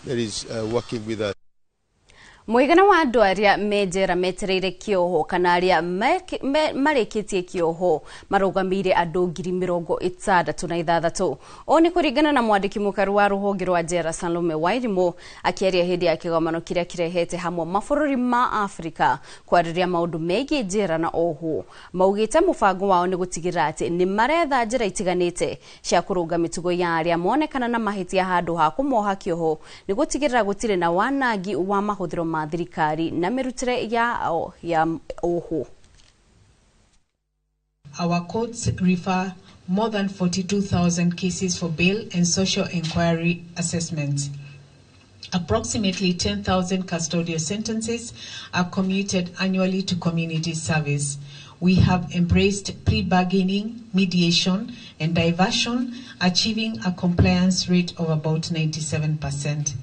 that is working with us. Mũigana wa andũ arĩa me njera metereire kĩoho kana arĩa marĩkĩtie kĩoho marũgamĩire andũ 66,000. Ũũ nĩ kũringana na mwandĩki mũkaru wa rũhonge rwa njera Salome Wairimu, akĩaria hĩndĩ ya kĩgomano kĩrĩa kĩrehete hamwe mabũrũri ma Afrika kwarĩrĩria maũndũ megiĩ njera na ohwo. Maugĩte mũbango wao nĩ gũtigĩrĩra atĩ nĩ maretha njĩra itiganĩte cia kũrũnga mĩtugo ya arĩa monekana na mahĩtia handũ ha kũmoha kĩoho, nĩ gũtigĩrĩra gũtirĩ na wanangi wa mahũthĩro ma thirikari na mĩrutĩre yao ya ohwo. Our courts refer more than 42,000 cases for bail and social inquiry assessments. Approximately 10,000 custodial sentences are commuted annually to community service. We have embraced plea bargaining, mediation, and diversion, achieving a compliance rate of about 97%.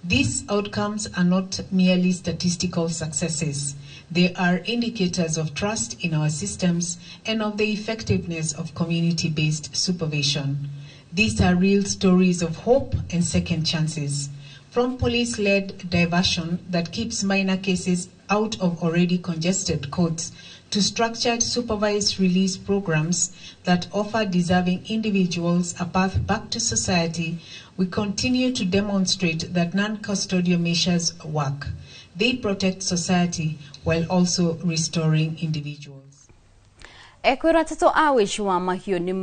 These outcomes are not merely statistical successes. They are indicators of trust in our systems and of the effectiveness of community-based supervision. These are real stories of hope and second chances. From police-led diversion that keeps minor cases out of already congested courts to structured supervised release programs that offer deserving individuals a path back to society, we continue to demonstrate that non-custodial measures work. They protect society while also restoring individuals. Ekwĩrwo atatũ a wĩici wa mahiũ nĩ